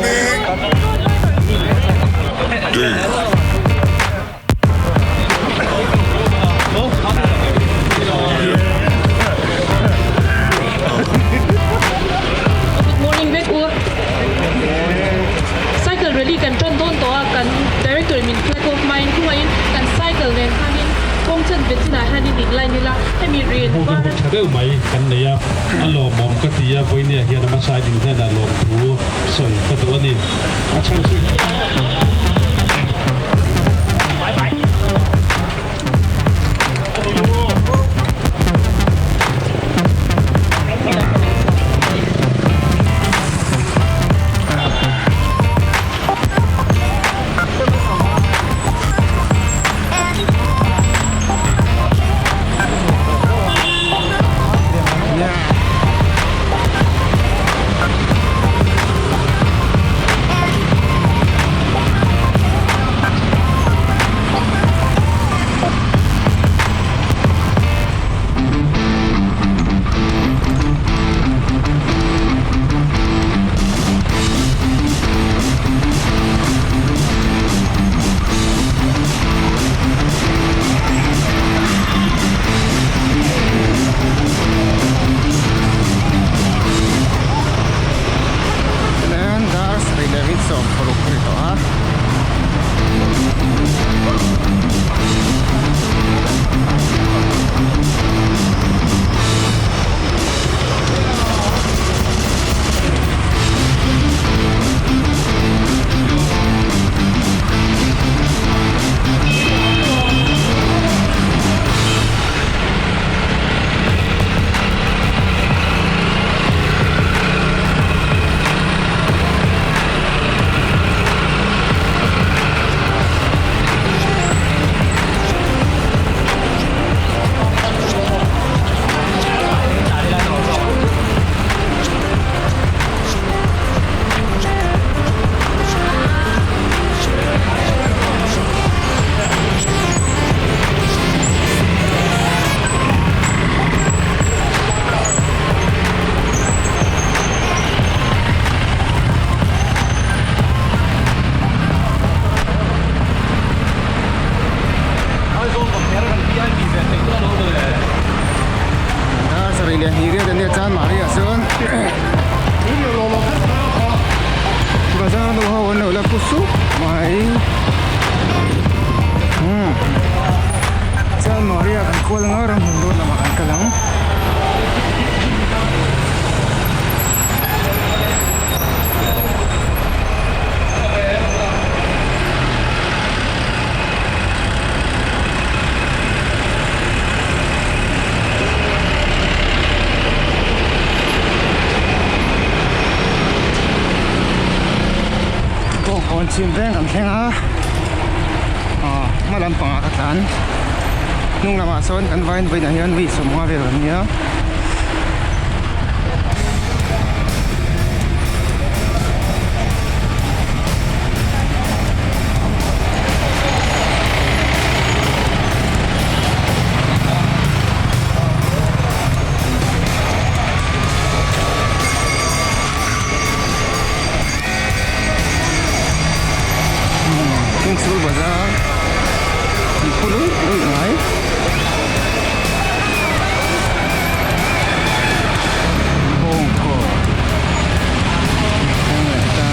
listening. Damn. Good morning vek u. Cycle rally kan tan dawn tawh a, kan director min flag off hmain khawngaihin kan cycle nen khanin kawng chan ve chinah hianin in line ila hemi rin Hmun var hun tha deuh mai kan nei a, a lawmawm ka ti a, vawinia hian a hmasa in hnenah lawmthu sawi ka duh a ni. A chhan chu. Tichuan dar sarih leh rin 16 a ni tawh a. Dar sarih leh hnih riat ania chuan Maria chuan bazar nu ho an lo la pu sup mai umm chuan Maria kan kual anga ramhmun dawn lamah kan kal ang. Bawngkawn chhim veng kan thleng a ah hma lampangah ka tlan hnung lamah sawn kan vain vawiinah hian mi sawmnga vel kan nia. Kingsul bazar an phu luih luih mai. Bawngkaw thleng leh ta.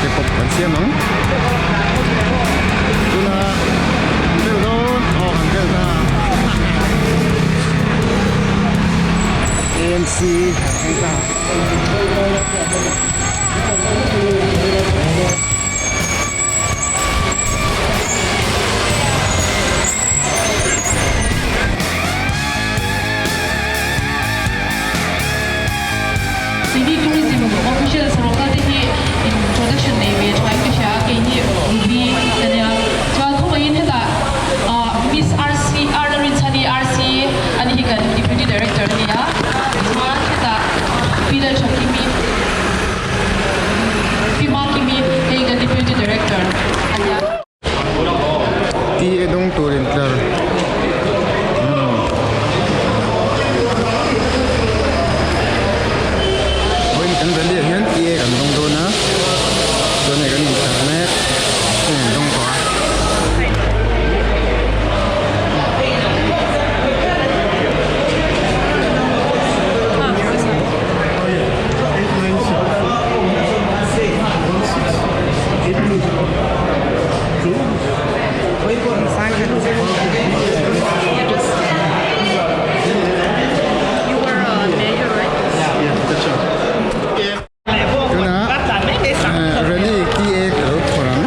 te pawh kan siam ang tunah kan vel dawn aw kan vel ta AMC kan thleng ta. CV Tourism officials rawh te hi introduction nei ve tha in ka hria a, kei hi Ruby ka nia. Chuan khawngaihin hetah Miss RC Arna Rinchhani RC ani hi kan Deputy Director a ni a, chuan hetah Pi Lalthakimi Pi Makimi hei kan Deputy Director a nia. Ti e dawng tur in tlar vawiin kan rally ah hian ti e kan dawng dawn a chuan hei kan intlar mek hei an dawng tawh a. Tunah rally TA ka lo phawrh ang.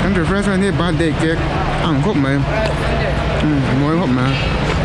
Kan refreshment hi birthday cake a ang khawp mai a mawi khawp mai a.